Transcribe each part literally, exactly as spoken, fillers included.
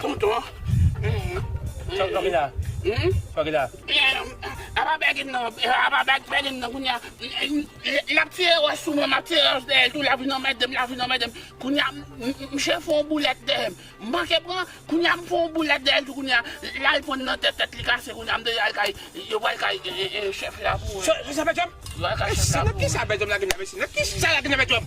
Tonton. Sa w gen la? Hmm? Sa w gen la? Apa bègin nan, apa bègin nan kounye a. L ap tire wòch sou mwen, m ap tire wòch dèyè l tou, l ap vin anmède m, l ap vin anmède m. Kounye a, m- m- m- misye fè yon boulèt dèyè m. M manke pran, kounye a m fè yon boulèt dèyè l tou, kounye a, l al pran nan tèt, tèt li kase, kounye a m deja al kay, yo pral kay, e, e, e, chèf la pou mwen. Sa, sa, sa, Bèjòm? Yo pral kay chèf la pou mwen. Nan kisa Bèjòm lage nan mesye? Nan kisa lage nan Bèjòm?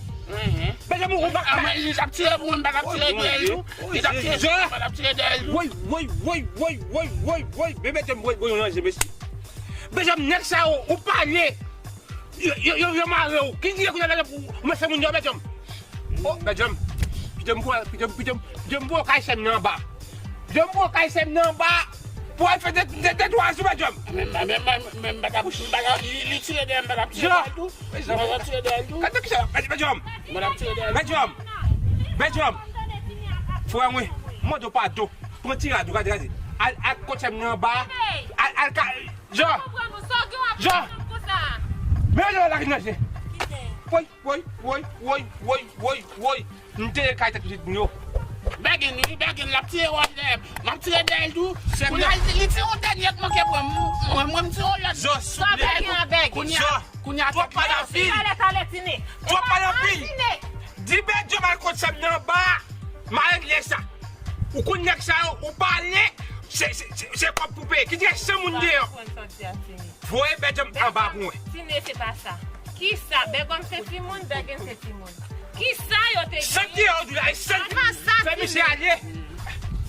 Bèjòm, ou pa. Li t ap tire pou mwen, m pa t ap tire dèyè l tou. Li t ap tire pou mwen, m pa t ap tire dèyè l tou. Woy, woy, woy, woy, woy, woy, woy, woy, Bèjòm, woy, woy, yon danje, mesye. Bèjòm, nèg sa yo, ou pale. Yo, yo, yo, yo mare w. Ki di kounye a, Bèjòm, ou mèt fè moun yo, Bèjòm? Oh, Bèjòm. Pito m pou, pito m, pito m, pito m pou kay sè m nan anba. Pito m pou kay sè m nan anba. Pou al fè de, de, de twa jou, Bèjòm. Men, men, men, men, men, m pa t ap, m pa t ap, li, li tire dèyè m, m pa t ap tire dèyè l tou. M pa t ap tire dèyè l tou. Gade kisa, Bèjòm. M pa t ap tire dèyè l tou. Bèjòm. Bèjòm. Frè mwen, mande w padon. Pran ti rad ou, gade, gade. Al, al kot sè m nan anba. Al, al ka, Jan! Jan! Men yo la ki nan je. Woy, woy, woy. M te kay tèt pitit moun yo. Bègin, wi, bègin, l ap tire wòch dèyè m. M ap tire dèyè l tou. Kounye a, li, li tire yon dènye k manke pran m. Mwen, mwen, m tire yon lòt. Jan, souple. Kounye a, kounye a, twòp pale anpil. Talè, talè, Tine. Twòp pale anpil. Di Bèjòm al kot sè m nan anba. M a regle sa. Ou konn nèg sa yo, ou pale, se, se, se, se kòb pou peye. Ki direksyon moun deyò? Voye Bèjòm anba pou mwen. Tine, se pa sa. Kisa? Bègòm se timoun, Bègin se timoun. Kisa yo te gen? Santi yo di la, santi. Fè misye ale.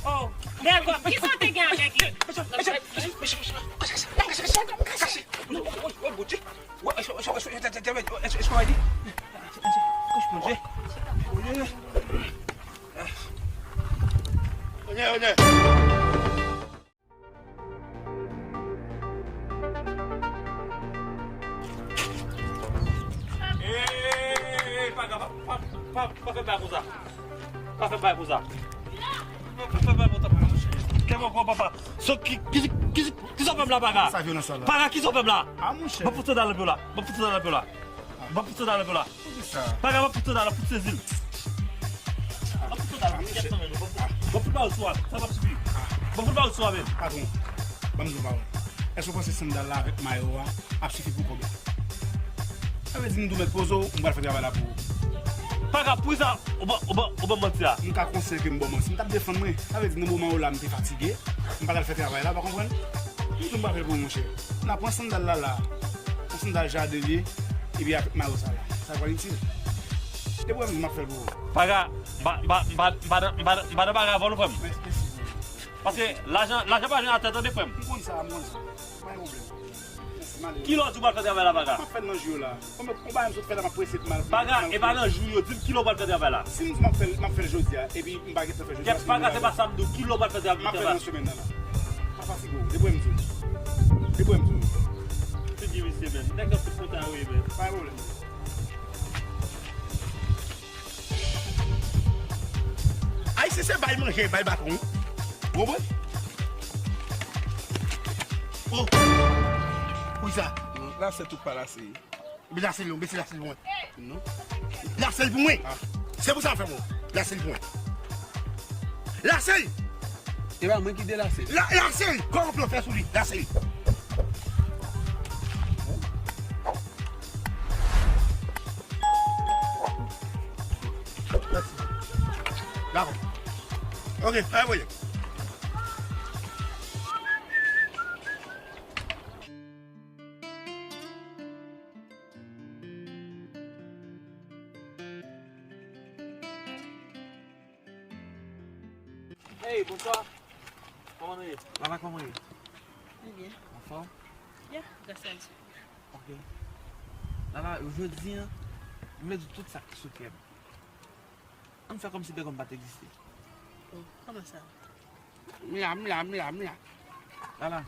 Oh, Bègòm, kisa w te gen avèk li? Onè, onè. Ey, Paga, pa, pa, pa, pa fè bagay konsa. Pa fè bagay konsa. Pa fè bagay konsa, Paga, monchè. Kè mwen pran, papa. So, ki, ki, ki, ki sa w fè m la, Paga? Sa vyolans sa la. Paga, ki sa w fè m la? Ah, monchè. Ban m fout sandal nan pye w la. Ban m fout sandal nan pye w la. Ban m fout sandal nan pye w la. Paga, ban m fout sandal la, fout sezi l. Ban m fout sandal la, fout sezi l. Ban m fout ba w sou a, sa p ap sifi. Ban m fout ba w sou a menm. Patwon, ban m di w pawòl. Èske w panse sandal la avèk mayo a ap sifi pou kòb la? Sa vle di m tou mèt poze w, m pral fè travay la pou ou. Paga, poukisa ou ban, ou ban, ou ban m manti a? M ka konseye ke m ba w manti. M t ap defann mwen. Sa vle di nan moman yo la, m te fatige. M pa t al fè travay la, w pa konprann? M di w m pa fè l pou ou, monchè. N a pran sandal la la. Yon sandal jaden li ye, epi avèk mayo sa la. Sa pral itil. Depi w wè m di m ap fè l pou ou. Paga, m pa, m pa, m pa, m pa nan, m pa nan, m pa nan bagay avè w non, frè m. Mèsi, mèsi. Paske lajan, lajan pa jwenn atè, tande, frè m. M konn sa, m konn sa. Pa gen pwoblèm. Mèsi, m ale. Kilè w di w pral fè travay la, Paga? M ap fè l nan jou yo la. Konbyen, konbyen bagay m sot fè la, m ap prese pou m al, pou m al fè l. Paga, e pa nan jou yo, di m kilè w pral fè travay la. Si m di m ap fè l, m ap fè l jodi a, epi m pa gentan fè l jodi a, Paga, se pa sa m di w, kilè w pral fè travay la. M ap fè l nan semèn nan la. Pa fatige w, depi w wè m di w. Depi w wè m di w. Figi misye, men. Nèg nan fout kontan wi, men. Pa gen pwoblèm. Ayisyen se bay manje, bay baton, wi. Ou konprann? Oh! Poukisa? Lasèl tout pa lase. Epi lasèl non, bese lasèl pou mwen. Non. Lasèl pou mwen. Ah. Se pou sa m fè mwen. Lasèl pou mwen. Lasèl! E pa mwen ki delase. La, lasèl! Kòman pou yo fè sou li? Lasèl! Dakò. Ok, pa gen pwoblèm. Hey, bonswa. Kòman nou ye? Lala, kòman ye? Mwen byen. Anfòm? Ya, gras a Dye. Ok. Lala, jodi a, m vle di tout sa ki sou kè m. Ann fè kòmsi Bègòm pa t egziste. Oh, kòman sa? M la, m la, m la, m la. Lala,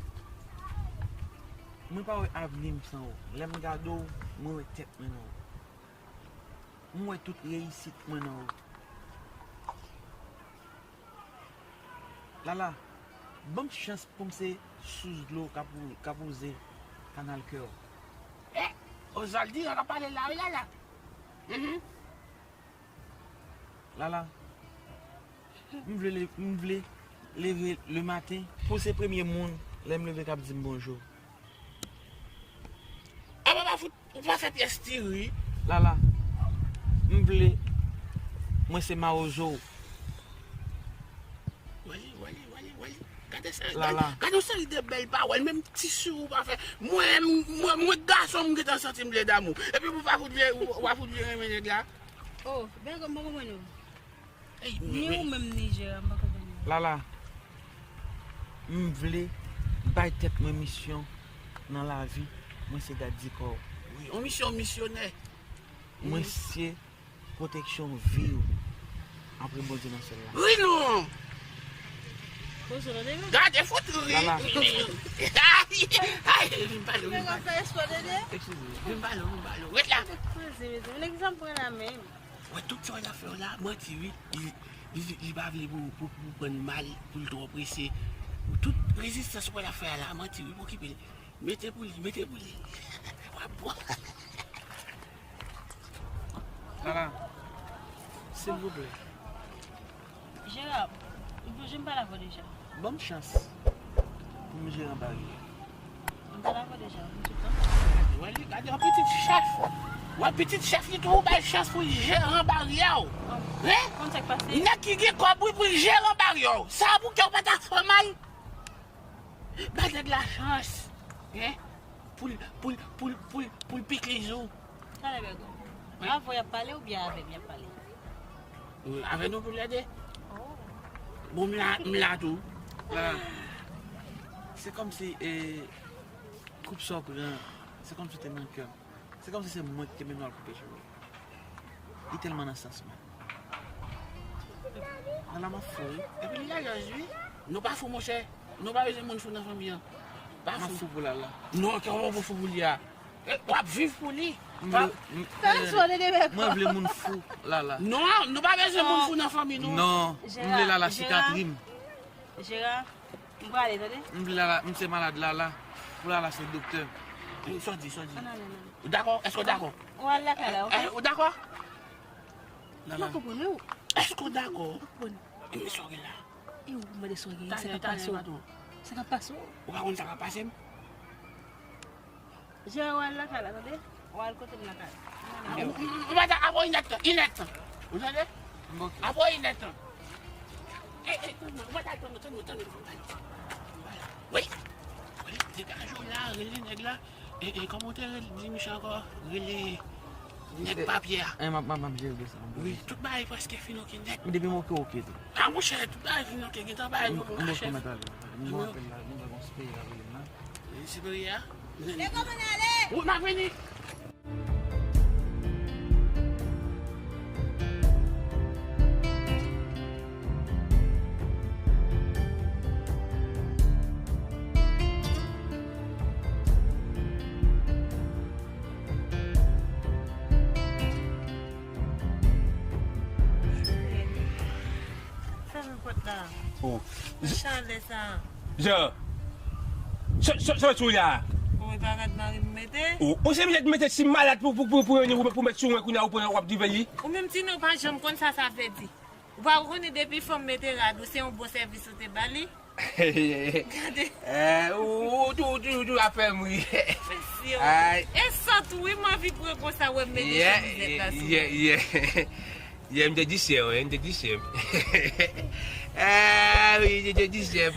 mwen pa wè avni m san ou. Lè m gade w, mwen wè tèt mwen nan ou. M wè tout reyisit mwen nan ou. Lala, ban m chans pou m se sous dlo k ap wou-, k ap wouze kanal kè w. Eh, Ozaldi, w ap pale la, wi, Lala. Mhm. Lala, M vle, le- m vle leve le maten pou se premye moun lè m leve k ap di m bonjou. Apa pa fout, ou pa fè pyès ti ri. Lala, m vle, mwen se mawozo w. Wali, wali, wali, wali. Gade sa, Lala. Gade, gade yon seri de bèl pawòl, menm ti sou ou pa fè. Mwen, mwen, mwen gason, m gentan santi m vle damou. Epi ou pa fout vle, ou pa fout vle renmen nèg la. Oh, bèl gòm, m pa konprann ou. Ey, ni ou menm, ni Jera, m pa konprann ou. Lala, m vle bay tèt mwen misyon nan lavi, mwen se gad di kò w. Wi, yon misyon misyonè. Mwen se pwoteksyon vi w apre Bondye nan syèl la. Ri non! Gade fout ri. Lala. Ay, ay, vin pale, vin pale. Eskize, vin pale, vin pale. Ret la. Wè tout sa w ap fè yo la, manti wi. Li, li, li pa vle pou, pou, pou pran mal, pou l twò prese. Tout rezistans w ap fè a la, manti wi, pa okipe l. Mete pou li, mete pou li. W ap bwè. Lala, silvouplè. Jera, m pale avè w deja. Ban m chans pou m jere anba ri a. M pale avè w deja, m tout tan. Wè li, gade yon pitit chèf. Wè pitit chèf li tou, ou bay chans pou l jere anba ri a w. Hein? Konn sa k pase? Nèg ki gen kòb wi pou l jere anba ri a w. Sa pou kè w pa ta fè mal. Ba nèg la chans. Hein? Pou l, pou l, pou l, pou l, pou l pikliz ou. Talè bègò. Avè w y ap pale oubyen avè m y ap pale? Avè nou pou lè de. Oh. Bon, m la, m la tou. Ah. Se kòmsi, eh, koup sa w pran, se kòmsi w te nan kè m. Se kòmsi se mwen ki te mennen w al koupe cheve w. Li tèlman nan sans mwen. Lala, m ap fou wi. Epi li lajòz wi. Nou pa fou monchè. Nou pa bezwen moun fou nan fanmi an. Pa fou. M ap fou pou Lala. Non, kòman pou fou pou li a? Eh, w ap viv pou li. M vle, m, Fè yon sou de bèk. Mwen vle moun fou Lala. Non, nou pa bezwen moun fou nan fanmi nou. Non, m vle Lala sikatri m. Jera, m prale, tande? M vle Lala, m se malad Lala. Pou Lala se doktè. Sa w di, sa w di? Ou dakò? Èske w dakò? Ou al lakay la, oke? Eh, ou dakò? Lala. M pa konprann ou. Èske w dakò? M pa konprann. E men sa w gen la. E ou mande sa w gen, sa k ap pase w? Sa k ap pase w? Ou pa konn sa k ap pase m? Jere w al lakay la, tande? W al kote m lakay. Ou pa ta apre inèdtan, inèdtan. Ou tande? Apre inèdtan. E, e, tann mwen, ou pa ta tann mwen, tann mwen, tann mwen. Wi. Wi, degaje w la, rele nèg la. E, e, kòman w te rele, di misye ankò? Rele nèg papye a. E, m ap, m ap, m ap jere sa, m ap jere. Wi, tout bagay prèske fin oke nèt. Depi m oke, oke tou. A, monchè, tout bagay fin oke, gentan bagay yo kachèf. M oke, m ap ale. M gon apèl la, m gon siperyè la, rele m la. Siperyè a? Lè kòman n ale? Wi, m ap vini. Fèmen pòt la. Oh. Nan chalè sa. Jan. Sa, sa, sa w sou la? Ou pa gad mari m mete? Ou, ou se misye ki mete si malad pou, pou, pou, pou, pou, pou met sou mwen kounye a ou pran w ap drive li? Ou menm Tine ou pa janm konn sa sa vle di. Ou pa konnen depi fanm mete rad ou se yon bon sèvis ou te ba li? Gade. Eh, ou, ou, ou, ou, ou ap fè m ri. Mesye, e sòt wi m anvi pran konsa wè m mete chemizèt la sou mwen. Yeah, yeah. Yeah, m te di sè, wi, m te di sè. Ah, wi, m te di sè.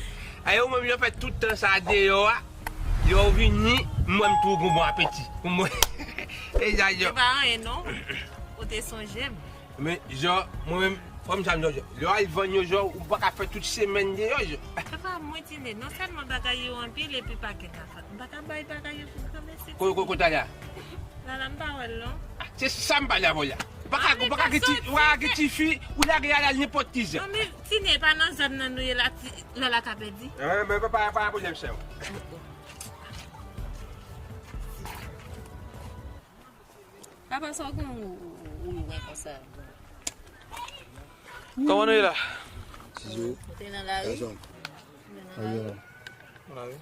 Ayo, mwen, yo fè tout tan sa deyò a. Yo vini, mwen, m tou gon bon apeti. Mwen, e sa, yo. Se pa anyen, non. Ou te sonje m. Men, Jan, mwen, menm, fò m sa m di w, Jan. Lè w al vann yo, Jan, ou pa ka fè tout semèn deyò, Jan. Se pa mwen, Tine. Non sèlman bagay yo anpil, epi pakèt afè. M pa ka bay bagay yo pou granmesi. Ko, ko, kote ale a? Lala, m pa wè l non. Se sa m pale avè w la. Ou pa ka, ou pa ka gen ti, ou pa ka gen tifi, ou lage al al nenpòt ki jan. Non, men Tine, pa nan zòn nan nou ye la, Lala ka pèdi. Eh, men pa, pa, pa pwoblèm, sè. Papa, sa w gen ou, ou, ou, ou wè konsa? Kòman nou ye la? Tizou. Ou te nan lari? Gason. Ou te nan lari? Nan lari.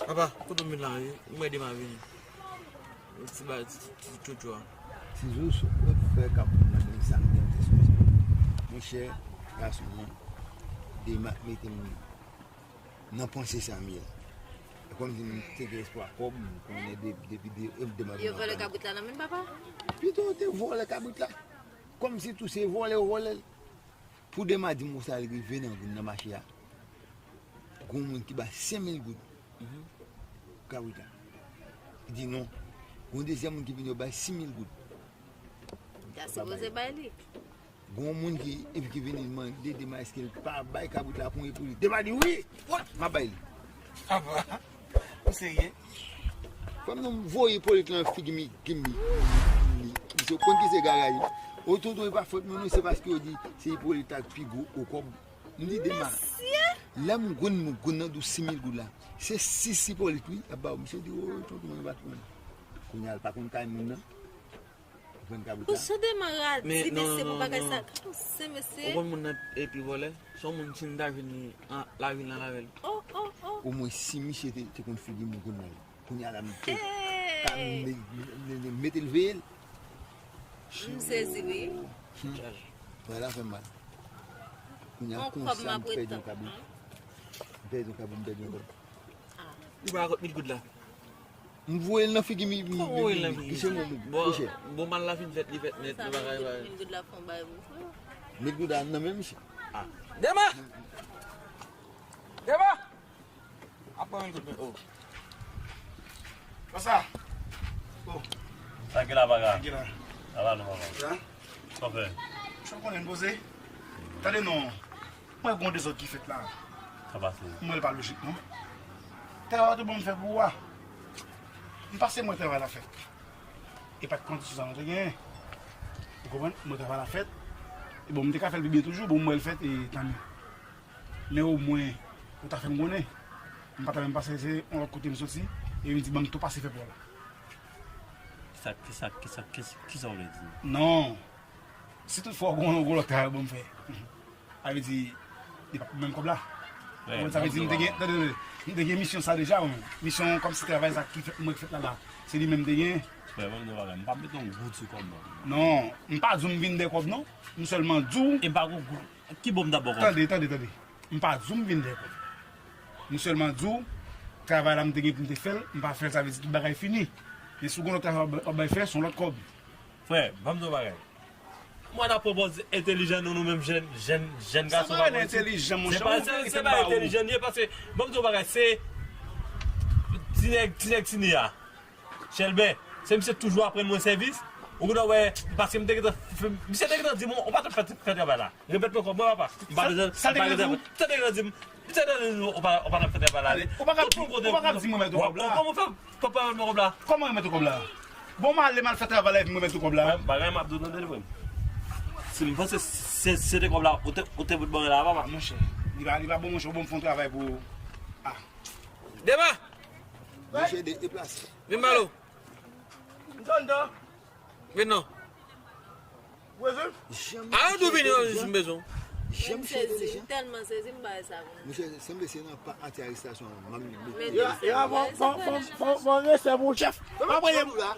Papa, kote w vin la, wi? Ou ede m a vini. Ti ba, ti, ti, ti tchotcho a. Tizou, sou kot fè k ap nan men sa m gen te sonje. Monchè, gason mwen. Dema mete m nan panse sa m ye la. E kòmsi m te gen espwa kòb, m konnen de- depi de- e m demande. Yo vòlè kabrit la nan men papa? Pito yo te vòlè kabrit la. Kòmsi tou se vòlè yo vòlè l. Pou Dema di m konsa, l rive nan, nan mache a. Gon moun ki bay senk mil goud. Kabrit la. Li di non. Gon dezyèm moun ki vini, yo bay sis mil goud. Ta sipoze bay li. Gon moun ki, epi ki vini mande Dema èske l pa bay kabrit la pou epouli. Dema di wi! M ap bay li. Apa? Ou serye? Fò m voye Ipolit lan figi mi, gim mi. Misye konn ki se gaga li. O tonton, e pa fòt mwen non, se paske yo di se Ipolit ak pi gwo o kòb. M di Dema. Lè m grenn m grenn nan dou sis mil goud la. Se sis Ipolit wi, ap ba w. Misye di o tonton, mwen pa t konn. Kounye a l pa konn kay moun nan. Ou konn kabrit la. Ou sonde man radi mesye pou bagay sa. Ou konn moun nan epi vòlè. Se yon moun si n ta jwenn li an lavil nan lavil. Omwen si misye te, te konn figi m grenn nan. Kounye a la m te ka m- m- m- mete l veye l. M sezi wi. Bagay la fè m mal. Kounye a konsa m pèdi yon kabrit. M pèdi yon kabrit, m pèdi yon kòb. Li pa kot mil goud la. M voye l nan figi mi, mi, mi, mi, mi, misye mwen, mwen, bon, misye. Bon, mal la fin fèt, li fèt nèt, nou pa ka evaye. Mil goud la fon bay pou frè. Mil goud la nan men misye. Ah. Dema! Dema! Ap pran mil goud men, oh. Konsa. Oh. Sa ki la, paga? Sa ki la? Sa va non, paga? Sa? Sa fè? Sa konnen poze? Tande non. Mwen gon dezòd ki fèt la. Sa pase. Mwen pa lojik non. Travay te bon fè pou ou a. M pase mwen travay la fèt. E pa t kondisyon sa mwen te genyen. Ou konprann? Mwen travay la fèt. E bon, m te ka fè l pi byen toujou, bon, mwen l fèt e tanmi. Men omwen, ou ta fè m konnen. M pa ta menm pase se yon lòt kote m soti, e vin di ban m tou pase fè pou w la. Kisa, kisa, kisa, kisa, kisa w vle di? Non. Si tout fwa w gon, gon lòt travay ban m fè. Sa vle di, li pa pou menm kòb la. Ou konprann sa vle di, m te gen, tande, tande, m te gen misyon sa deja, mwen. Misyon kòmsi travay sa ki fèt, mwen ki fèt la la. Se li menm m te gen. Frè, mwen, m pa mete yon goud sou kòb mwen. Non, m pa di w m vin dèyè kòb non. M sèlman di w. E m pa gon goud. Ki bon m ta ba w kòb? Tande, tande, tande. M pa di w m vin dèyè kòb. M sèlman di w, travay la m te gen pou m te fè l, m pa fè l, sa vle di tout bagay fini. Men si w gon lòt travay w ap bay fè, se yon lòt kòb. Frè, ban m di w yon bagay. Mwen ta pwopòz entèlijan nou, nou menm jèn, jèn, jèn gason pa politik. Entèlijan, monchè, se pa entèlijan li ye, paske ban m di w yon bagay, se ti nèg, ti nèg tini a. Chèlbè, se misye toujou ap rann mwen sèvis. Ou konn wè, paske m te gentan, misye te gentan di m, ou pa t ap fè, fè travay la. Remèt mwen kòb mwen, papa. M pa bezwen, m pa bezwen. Misye te gentan di m, misye te gentan di m, ou pa, ou pa t ap fè travay la. Ou pa ka, ou pa ka di m remèt ou kòb la. Kòman fè, papa, remèt mwen kòb la? Kòman remèt ou kòb la? Bon, m ale, m al fè travay la, epi m remèt ou kòb la. Bagay m ap di w, tande, frè m. Si m panse se, se te kòb la, ou te, ou te bout ban la, papa. Monchè, li pa, li pa bon, monchè, ou bon, m fè yon travay pou ou. Ah. Dema! Monchè, de, deplase. Vin ba lo. M tande. Vin non. Wezil? A, ou tou vini, si m bezwen. Janm sezi, m tèlman sezi, m bay sa vre. Monchè, sanble se nan pa anti arestasyon an, m ap mete. Ya, ya, bon, bon, bon, bon, bon, respè pou chèf. Pa voye m la.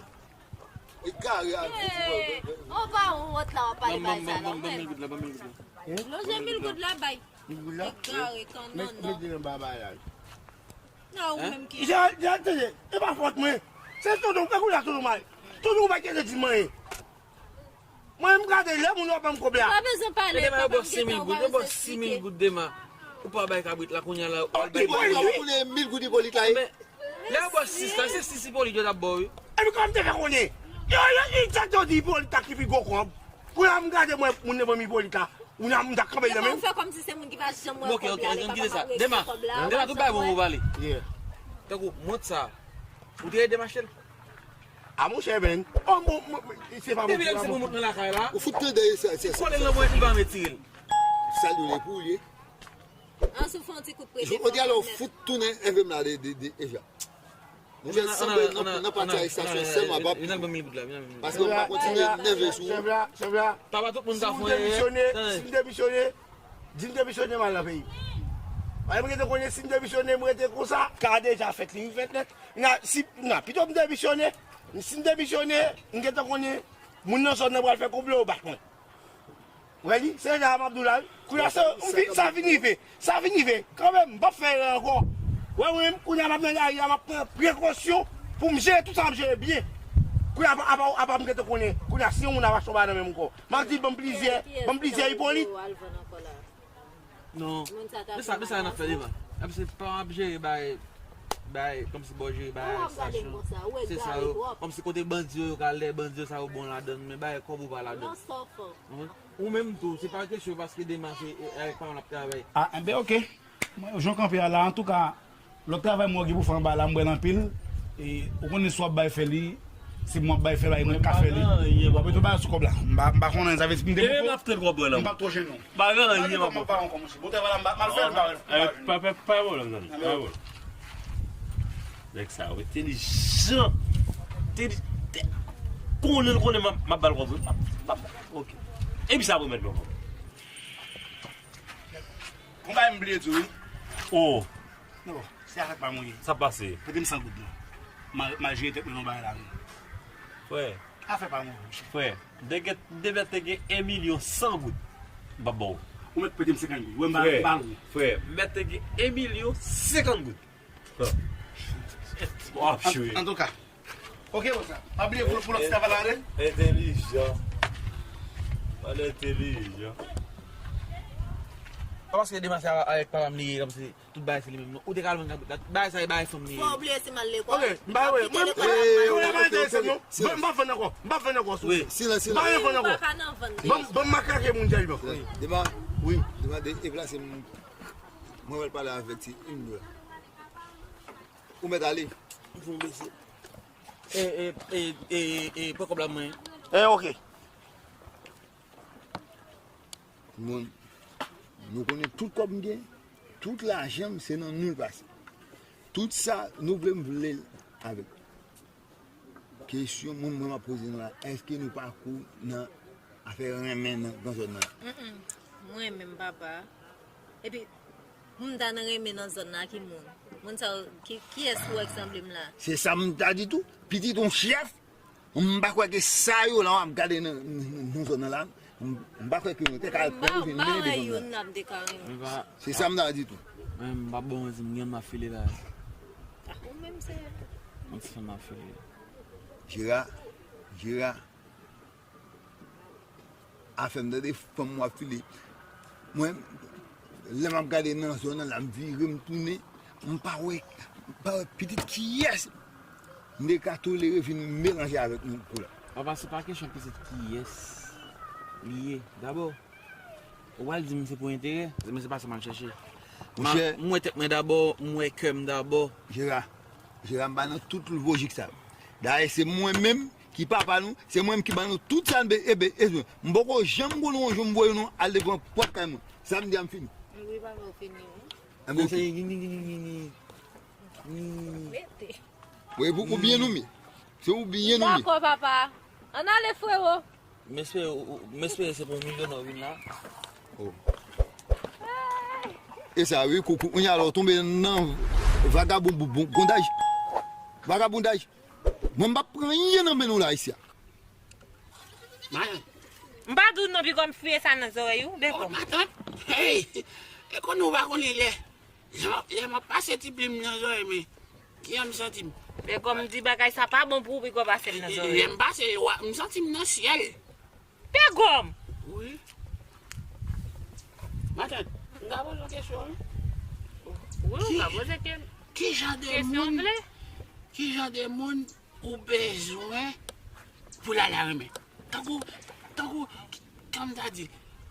Egare a. Ou pa wont la, w ap pale bay sa la, ou menm. Lonje mil goud la, bay. Egare, kannannan. Mete nan babay la. Nan ou menm ki. Jan, jan, tande, e pa fòt mwen. Se tonton, e kou la tonton mal. Tonton pa kite di m anyen. Mwen, m gade lè moun yo ap ban m kòb la. Ou pa bezwen pale, papa, m gentan wè w sezi. Dema, yo ba w sis mil goud, yo ba w sis mil goud, Dema. Ou pa bay kabrit la, kounye a la, ou al bay Ipolit. Ou konnen mil goud Ipolit la ye? Men, lè yo ba w sis la, se sis Ipolit yo t ap ba w, wi. Epi kòman m te fè konnen? Yo, yo, yo, sa yo di Ipolit la ki pi gwo kòb. Kounye a m gade mwen, moun nan ban m Ipolit la. Ou nan, m ta kanpe l nan men. Ou fè kòmsi se moun ki pa janm wè kòb la, li pa kapab regle kòb la. Dema, Dema, tout bagay bon pou pale. Tankou mont sa, ou te ede m achte l? A monchè, men. Oh, bon, se pa bon. Depi lè m se pou mont nan lakay la. Ou fout tande sa, sa, sa. Kole l nan mwen, li pa retire l. Sa l ye pou li. An sou fè yon ti kout prete. Jodi a la, ou fout tounen enve m la de, de, de, Evya. Monchè, sanble nan, nan pati arestasyon sèlman, pa plis. Paske m pa kontinye nève sou ou. Chèf la, chèf la, chèf la. Papa, tout moun ka fè. Si m demisyone, si m demisyone, di m demisyone, m al nan peyi m. Paske m gentan konnen si m demisyone, m rete konsa, ka deja fèt, li fèt nèt. Nan, si, nan, pito m demisyone, si m demisyone, m gentan konnen moun nan zòn nan pral fè konplo, yo bat mwen. Ou wè li? Se jan m ap di w la, wi. Kounye a, se, m fin, sa vin rive. Sa vin rive. Kanmenm, m p ap fè erè ankò. Wè, mwen menm, kounye a, m ap nan lari a, m ap pran prekosyon pou m jere tout sa, m ap jere byen. Kounye a, apa, apa, apa m gentan konnen. Kounye a, si yon moun ap achte yon bagay nan men m ankò. M ap di, ban m plizyè, ban m plizyè Ipolit. Non. Men sa, men sa n ap fè devan. Epi se pa ap jere bay, bay, kòmsi bò jere bay arestasyon. Se sa yo. Kòmsi kote bandi yo, yo ka lè bandi yo sa yo bon ladann, men bay kòb ou pa ladann. Ou menm tou, se pa kesyon paske demen se avèk paran w ap travay. Ah, enben, ok. Mwen, jan w kanpe a la, antouka, lòt travay mwen gen pou fè anba la, m wè l anpil. E, ou konnen si w ap bay fè li, se mwen ap bay fè la, e mwen k ka fè li. W ap mete yon bagay sou kòb la. M pa, m pa konnen, sa vle di m te poko. M p ap twò jennen w. M pa gen anyen, m ap ba w ankò, monchè. Bon travay la, m pa, m al fè l, m pa wè l. Pa, pa, pa gen pwoblèm, zanmi. Pa gen pwoblèm. Nèg sa yo entelijan. Enteli-, konnen l konnen m ap, m ap ba l kòb wi. M ap, m ap, ok. Epi sa remèt mwen ankò. Gon bagay m bliye di w wi. Oh. Non, se afè pa m wi. Sa pase? Prete m san goud non. M a, m a jere tèt mwen nan bagay la wi. Frè. Afè pa m wi, monchè. Frè, m te gen, m te mèt te gen en milyon san goud. M p ap ba w. Ou mèt prete m senkant goud. Wè m pa, m pa lwen. Frè, m mèt te gen en milyon senkant goud. An, antouka. Ok, bon sa. Pa bliye pou, pou lòt travay la, wi. Entelijan. Mwen entelijan. Pa paske demen se avèk papa m li ye, kòmsi tout bagay se li menm, non. Ou te ka lwen bagay sa, e bagay fanm li ye. Fò w bliye si m al lekòl. Ok, m pa wè. Mwen, mwen, mwen, mwen pa enterese m, non. M pa vann ankò. M pa vann ankò sou. Wi, silans, silans. M pa vann ankò. Ban m, ban m makake moun djay ban. Dema, wi, dema deplase m. Mwen wè l pale avèk ti Imra. Ou mèt ale. M fon bese. E, e, e, e, e, pran kòb la mwen. E, ok. Moun, nou konnen tout kòb m gen, tout lajan m, se nan nou l pase. Tout sa nou vle, m vle l avèk. Kesyon moun mwen m ap poze nou la, èske nou pa kou nan afè renmen nan, nan zòn nan? Mm, mm. Mwen menm, papa. Epi, moun m ta nan renmen nan zòn nan, ki moun? Moun sa yo, ki, kiyès ou wè k sanble m la? Se sa m ta di tou. Pitit yon chèf, m pa kwè ke sa yo la w ap gade nan, nan, nan zòn nan la, m, m pa kwè ke yo te ka al pran yo vin mennen de zòn nan. Se sa m ta di tou. Mwen, m pa bon, di m gen m ap file la. Ah, ou menm se. Mwen ti fanm ap file. Jera, Jera. Afè m tande fanm w ap file. Mwen, lè m ap gade nan zòn nan la, m vire, m tounen, m pa wè, m pa wè pitit kiyès m te ka tolere vin melanje avèk nou kou la. Papa, se pa kesyon pitit kiyès li ye, dabò. Ou pral di m se pou enterè, men se pa sa m al chèche. Monchè. M wè tèt mwen dabò, m wè kè m dabò. Jera, Jera, m pa nan tout lojik sa yo. Dayè, se mwen menm ki papa nou, se mwen menm ki ban nou tout sa n be-, e be-, bezwen. M poko janm konnen yon jou m voye nou al devan pòt kay mwen. Sa m di a m fini. Wi, papa, ou fini, wi. Enben, ok. Wi, pou ou byen nou, men. Se ou byen nou, men. Dakò, papa. Ann ale, frewo. M espere, m espere se pou yon milyonè w vin la. Oh. E sa, wi, koukou. Kounye a la, w tonbe nan vagabon-, bondaj. Vagabondaj. Mwen, m p ap pran anyen nan men nou la, isi a. Matant. M pa di w non, piko m fouye sa nan zòrèy ou, bèk. Oh, matant. Hey! E konnen w pa konnen lè. Lè m ap, lè m ap pase ti plim nan zòrèy mwen, kijan m santi m? Bègòm di bagay sa pa bon pou ou, piko pase l nan zòrèy. Lè m pase, m santi m nan syèl. Bègòm! Wi. Matant, m ka poze w kesyon, wi? Wi, ou ka poze ke-, kesyon w vle. Ki jan de moun, ki jan de moun ou bezwen pou Lala renmen? Tankou, tankou, kòm ta di,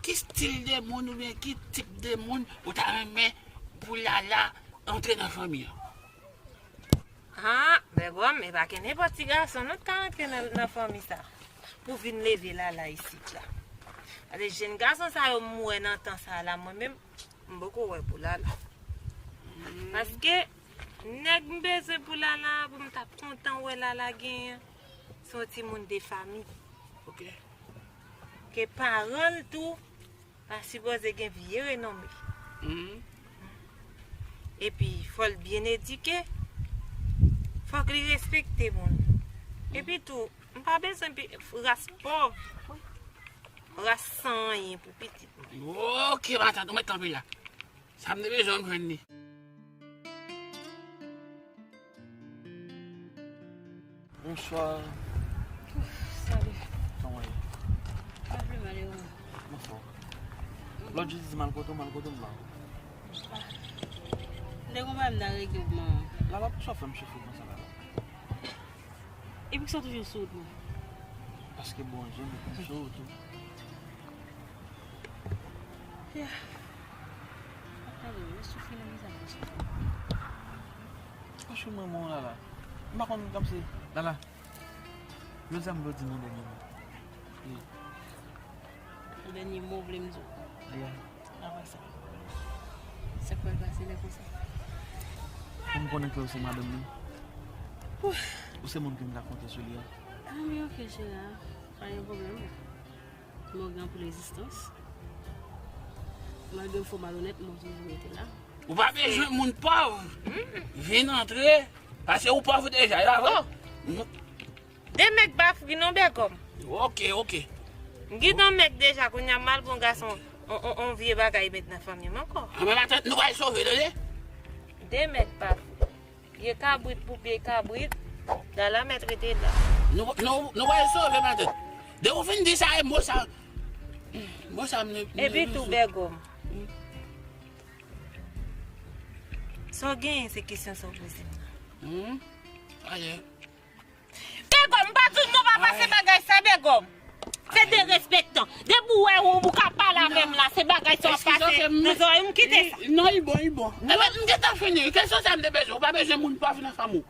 ki stil de moun oubyen ki tip de moun ou ta renmen pou Lala antre nan fanmi an? Ah, bègòm, e pa ke nenpòt ti gason non t ka antre nan, nan fanmi sa pou vin leve Lala isit la. Paske jèn gason sa yo m wè nan tan sa la, mwen menm, m poko wè pou Lala. Paske nèg m bezwen pou Lala, pou m t ap kontan wè Lala genyen, se yon timoun de fanmi. Ok. Ke paran l tou pa sipoze gen vye renome. Epi, fò l byen edike, fòk li respekte moun. Epi tou, m pa bezwen pi, ras pòv. Ras san anyen pou pitit mwen. Ok, matant, ou mèt kanpe la. Sa m te bezwen, m jwenn li. Bonswa. Salut. Kòman w ye? Mwen pi mal, e ou? Mwen fò. Lòt jou, di m al kote w, m al kote w, m pa wè w. M te konprann nan regle w, man. Lala, poukisa w fè m soufri konsa, Lala? E poukisa w toujou sou wout mwen? Paske Bondye mete m sou wout ou. Ya. Gade, mwen soufri nan biznis mwen soufri. Franchman, mwen, Lala. M pa konn kòmsi, Lala. Jodi a m vle w di m yon dènye mo. Wi. Yon dènye mo w vle m di w? Yeah. Apre sa, sa k pral pase lè konsa? Pou m konnen ke ou se madanm mwen. Ou se moun ke m ka konte sou li a. Ah, men ok, cheri, pa gen pwoblèm. Mwen gen anpil rezistans. Malgre m fò malonèt, mwen toujou rete la. Ou pa bezwen moun pòv vin antre, paske ou pòv deja, e pa vre? Oh! De mèg pa fri non, Bègòm. Ok, ok. M gentan mèg deja, kounye a m al gon gason, on, on, on vye bagay met nan fanmi m ankò. Anben, matant, nou pral sove, tande? De mèg pa fri. Pye kabrit pou pye kabrit, Lala mèt rete la. Nou, nou, nou pral sove, matant. Depi w fin di sa, e mo sa, mo sa, m ne, m ne Epi tou, bezwen. Bègòm. Sa w genyen, se kesyon sa w poze m nan. Hmm? Aye. Bègòm, m pa di w non, pa pase bagay sa, Bègòm. Se derespektan. Depi w wè ou, ou ka pale avè m la, se bagay sa w ap pase nan zòrèy m, kite sa. Non, li bon, li bon. Enben, m gentan fini. Kesyon sa m te bezwen. Ou pa bezwen moun pòv nan fanmi w.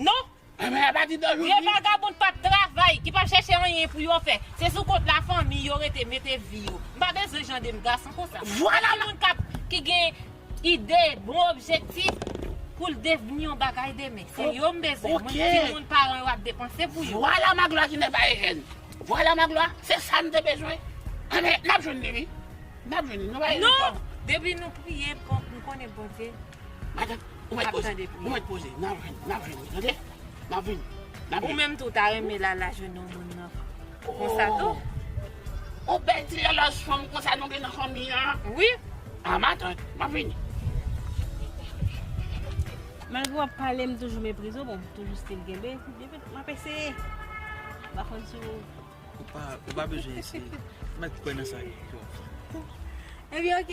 Non. Enben, apati de jodi. Vye vagabon p ap travay, ki p ap chèche anyen pou yo fè. Se sou kont lafanmi yo rete mete vi yo. M pa bezwen jan de m gason konsa. Vwala. Moun k ap, ki gen ide, bon objektif pou l devni yon bagay demen. Se yo m bezwen. Mwen timoun paran yo ap depanse pou yo. Vwala Maglwa ki ne pa Ejèn. Vwala Maglwa, se sa n te bezwen. Anben, n ap jwenn li, wi. N ap jwenn li. Nou pa Non, depi nou priye, bon, m konnen Bondye Matant, ou mèt poze. Ou mèt poze. N ap jwenn li, n ap jwenn li, tande? N ap vini. N ap vini. Ou menm tou, w ta renmen Lala jwenn yon moun nan konsa tou? On bèl ti lòlòj fanm konsa nou gen nan fanmi an. Wi. Ah, matant, m ap vini. Malgre w ap pale, m toujou meprize w, bon, m toujou still kenbe, m ap eseye. M pa konn si w Ou pa, ou pa bezwen eseye. Ou mèt kwè nan sa ke w ap fè. Ebyen, ok.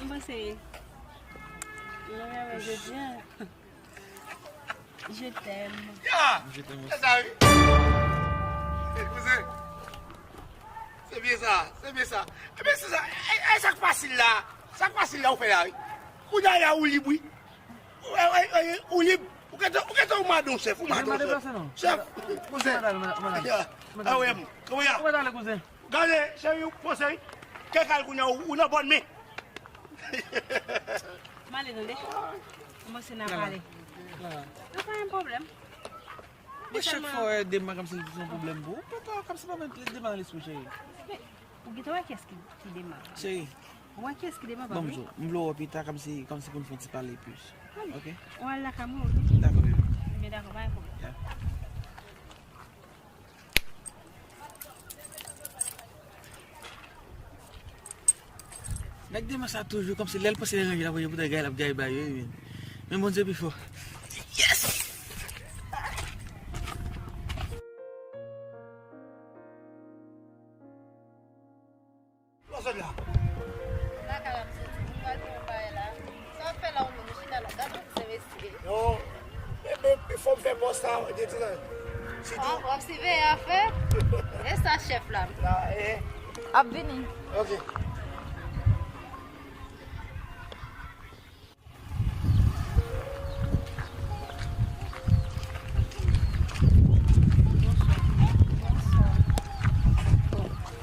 M panse nou renmen jodi a. Je t'aime. Ya! Je t'aime aussi. Sa wi. E kouzen. Se byen sa, se byen sa. Ebyen, se sa. E, e, sa k fasil la. Sa k fasil la, ou fè la, wi. Kounye a, ou lib, wi. Ou, ou, ou, ou lib. Ou gentan, ou gentan, ou madan w, chèf, ou madan w, chèf. Chèf, kouzen. Ah, wi, kouzen. Gade, cheri, ou panse, wi. Kèk al kounye a, ou, ou nan bòn men. M ale tande. Kòmanse n a pale. Nan pa gen pwoblèm. Men chak fwa w ede m, kòmsi se yon pwoblèm pou ou. Papa, kòmsi pa met devan lespri, cheri. Men, ou gentan wè kiyès ki, ki demann? Cheri, Ou wè kiyès ki devan pa m, wi. Bon, m vle w wè pita, kòmsi, kòmsi pou n fè yon ti pale plis. Ok? Ou al lakay mwen, ok? Dakò, baby. Ebyen, dakò, pa gen pwoblèm. Ya. Nèg demen sa toujou, kòmsi lè l panse l ranje, l ap ranje, poutan gay l ap gay bay, wi, wi. Men Bondye pi fò. Yes! Lòzòt la. Lakay la, m soti. M pral fè yon bagay la. Sa w ap fè la, ou menm, ou chita la. Gade yon ti mesye. Yo, e, e, e, fò m fè bòs la, de tout an. Sitou. Ah, w ap siveye afè? E sa, chèf la. La, e. Ap vini. Ok.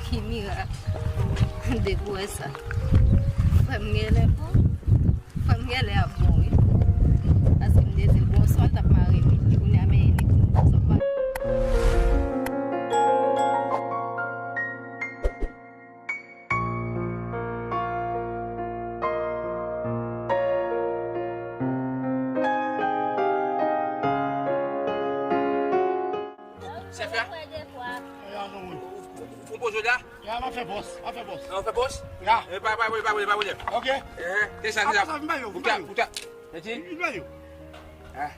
Ki mirak. Depi w wè sa. Frè m genlè bon. Frè m genlè ap bon, wi. Paske m te di l bonswa, l t ap mare m. Kounye a, men li bonswa. Chèf la? Ou poze Ya, m ap fè pòs, m ap fè pòs. An fè pòs? Ya. E, pa, pa, pa, pa, pa, pa, pa. Ok. Eh, se sa, se sa. Apre sa, vin ba yo, vin ba yo. Ou ta, ou ta. Vin ba yo. Ah.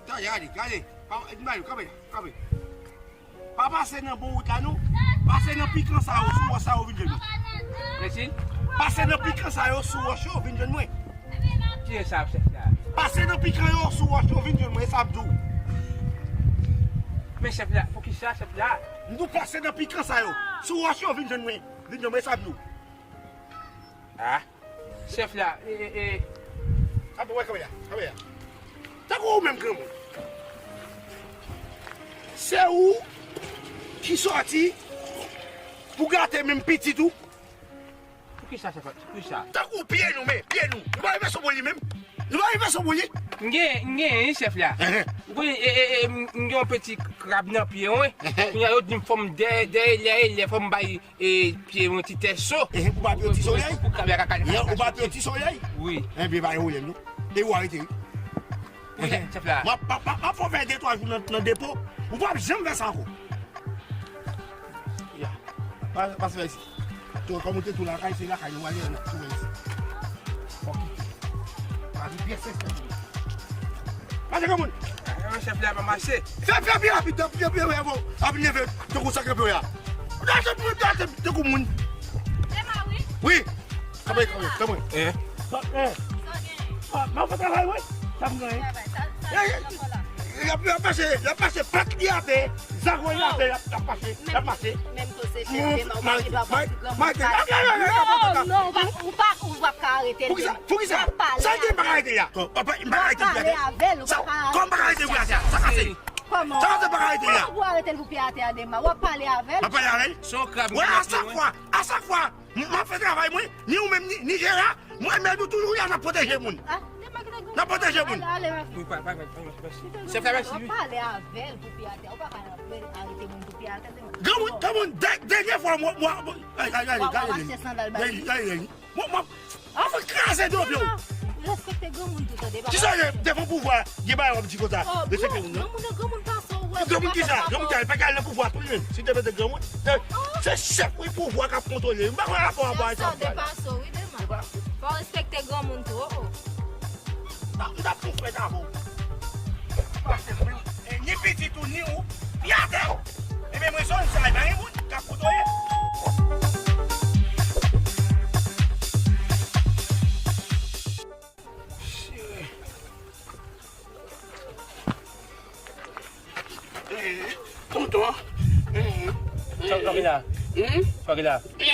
Gade, gade. Pa, vin ba yo, kanpe, kanpe. Pa pase nan bon wout la, non. Pase nan pikan sa yo, sou wòch sa yo, vin jwenn mwen. Mèsi. Pase nan pikan sa yo, sou wòch yo, vin jwenn mwen. Ki e sa, chèf la? Pase nan pikan yo, sou wòch yo, vin jwenn mwen, e sa m di w. Men chèf la, poukisa chèf la? M di w pase nan pikan sa yo, sou wòch yo, vin jwenn mwen. Vin jwenn mwen, e sa m di w. Ah. Chèf la, e, e, e. Apa, wè kamera, kamera. Tankou ou menm granmoun. Se ou ki sòti pou gate menm pitit ou. Poukisa, chèf la? Poukisa? Tankou pye nou, men, pye nou. Nou pa rive sou boul li menm. Nou pa rive sou boul li. M gen, m gen, wi, chèf la. Ehe. Ou konnen, e, e, e, m, m gen yon peti krab nan pye, wi. Ehe. Kounye a, yo di m fò m dèyè, dèyè, lè, lè, fò m bay e pye yon ti tè so. Ehe, ou pa pye yon ti solèy? Pou, pou, pou krabi a ka, ka, ka, ka. Ou pa pye yon ti solèy? Wi. Enben, pa gen pwoblèm, non. E ou arete, wi. Wi, chèf la. M ap, m ap, m ap, m ap fè w fè de twa jou nan, nan depo. Ou p ap janm fè sa ankò. Ya. Pa, pase pa isi. Tou, kòm ou te tou lakay, se lakay nou ale, nou tou isi. Ok. Pa gen pyès respè pou nou. Mache, granmoun. Ah, chèf la pa mache. Fè, fè pi rapid, fè pi rapid, fè rapid. Ap nève, tankou sa kanpe a. Ou ta tankou, ta tankou moun. Se pa wi? Wi. Kanpe, kanpe, kanpe. Eh. Eh. Ah, m ap fè travay, wi. Sa m genyen. Travay, sa, sa, sa, sa, sa. Y ap, y ap mache, y ap mache, pat li atè, zago li atè, y ap, y ap mache, y ap mache. Menm, menm to se chèf de ma, ou pa gen dwa pati granmoun pale. Non, non, ou pa, ou pa, ou p ap ka arete l. Poukisa? Poukisa? W ap pale avè l. Sa l gen pa ka arete a? Kò, papa, m pa ka arete l. W ap pale avè l, ou pa ka arete l. Kò, m pa ka arete l pou atè a. Sa k pase? Kòman? Sa k pase, m pa ka arete l pou atè a? Kòman pou w arete l pou pye atè a, Dema? W ap pale avè l. M ap pale avè l? Se yon krab. Wè, a chak fwa, a chak fwa, m, m ap fè travay mwen, ni ou menm, ni, ni Jera, mwen menm nou toujou la, n ap pwoteje moun. Ah, Dema ki te granmoun. N ap pwoteje moun. Ale, ale, ale. Wi, pa, pa, pa, pa, pa. Chèf la, mèsi, wi. W ap pale avè l pou pye atè a. Ou pa ka arete moun pou pye atè, Dema. Granmoun, granmoun, dè-, dènyè fwa, mwen, mwen, mwen, ay, ay, ay, gade, gade, gade, gade. Mwen, mwen, mwen fè kraze do pye w. Respekte granmoun tou, tande, papa. Kisa, devan pouvwa, gen bagay w ap di konsa? Respekte moun nan. Granmoun nan granmoun pase w, wè. Granmoun kisa? Granmoun kisa? Li pa ka al nan pouvwa tou li menm. Si te mete granmoun, se, se chèf wi pouvwa k ap kontwole. M pa konn rapò a sa. Sa depase w, wi, Dema. Fò w respekte granmoun tou, oh, oh. M t ap fè yon frèt avè w. Pase mwen, e, ni pitit ou, ni ou, pi atè w. Ebyen, mwen, zòn sa, e pa gen moun k ap kontwole. Eh, tonton. Eh, sa w gen la? Hmm? Sa w gen la? Eh,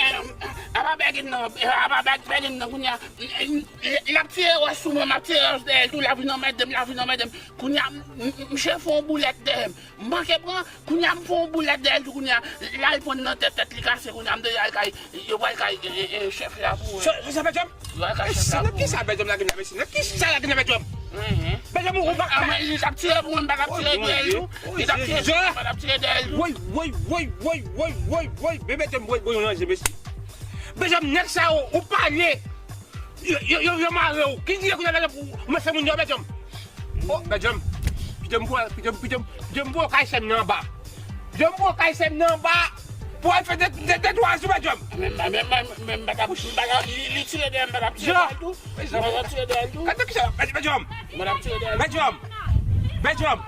apa bègin nan, apa bèg-, bègin nan kounye a. L ap tire wòch sou mwen, m ap tire wòch dèyè l tou, l ap vin anmède m, l ap vin anmède m. Kounye a, m, m, m, misye fè yon boulèt dèyè m. M manke pran, kounye a, m fè yon boulèt dèyè l tou, kounye a, l al pran nan tèt, tèt li kase, kounye a, m deja al kay, yo pral kay, e, e, e, chèf la pou wè. Sa, sa, sa, Bèjòm? Yo pral kay chèf la pou wè. Nan kisa Bèjòm lage nan Bèjòm? Nan kisa lage nan Bèjòm? Bèjòm, ou pa. Ah, men li t ap tire pou mwen, m pa t ap tire dèyè l tou. Li t ap tire pou mwen, m pa t ap tire dèyè l tou. Woy, woy, woy, woy, woy, woy, woy, Bèjòm, woy, woy, yon danje, mesye. Bèjòm, nèg sa yo, ou pale. Yo, yo, yo, yo mare w. Ki di kounye a Bèjòm pou ou mèt fè moun yo Bèjòm? Oh, Bèjòm. Pito m pou, pito m, pito m, pito m pou kay sè m nan anba. Pito m pou kay sè m nan anba. Pou al fè de, de, de twa jou Bèjòm. Men, men, men, men, men, m pa t ap, m pa t ap, li, li tire dèyè m, m pa t ap tire dèyè l tou. M pa t ap tire dèyè l tou. Gade kisa, Bèjòm. M pa t ap tire dèyè l tou. Bèjòm. Bèjòm.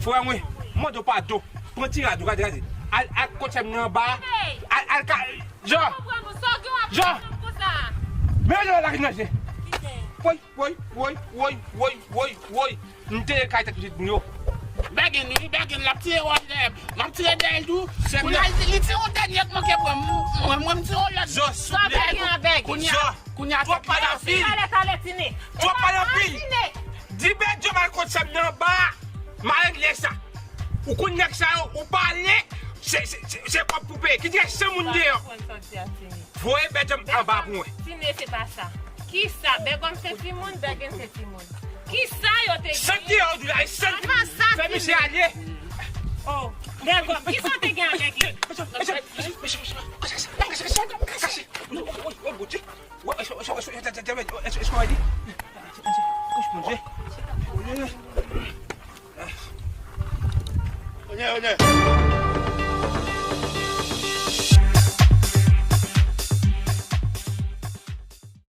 Frè mwen, mande w padon. Pran ti rad ou, gade, gade. Al, al kot sè m nan anba. Al, al ka, Jan! Jan! Men lè w lage nan je. Woy, woy, woy. M te ye kay tèt pitit moun yo. Bègin, wi, bègin, l ap tire wòch dèyè m. M ap tire dèyè l tou. Kounye a, li, li tire yon dènye k manke pran m. Mwen, mwen, m tire yon lòt. Jan, souple. Kounye a, kounye a, twòp pale anpil. Twòp pale anpil. Di Bèjòm al kot sè m nan anba. M a regle sa. Ou konn nèg sa yo, ou pale, se, se, se, se kòb pou peye. Ki direksyon moun deyò? Voye Bèjòm anba pou mwen. Tine, se pa sa. Kisa? Bègòm se timoun, Bègin se timoun. Kisa yo te gen? Santi yo di la, santi. Fè misye ale. Oh, Bègòm, kisa w te gen avèk li? Bèjòm, Bèjòm, Bèjòm, Bèjòm, Bèjòm,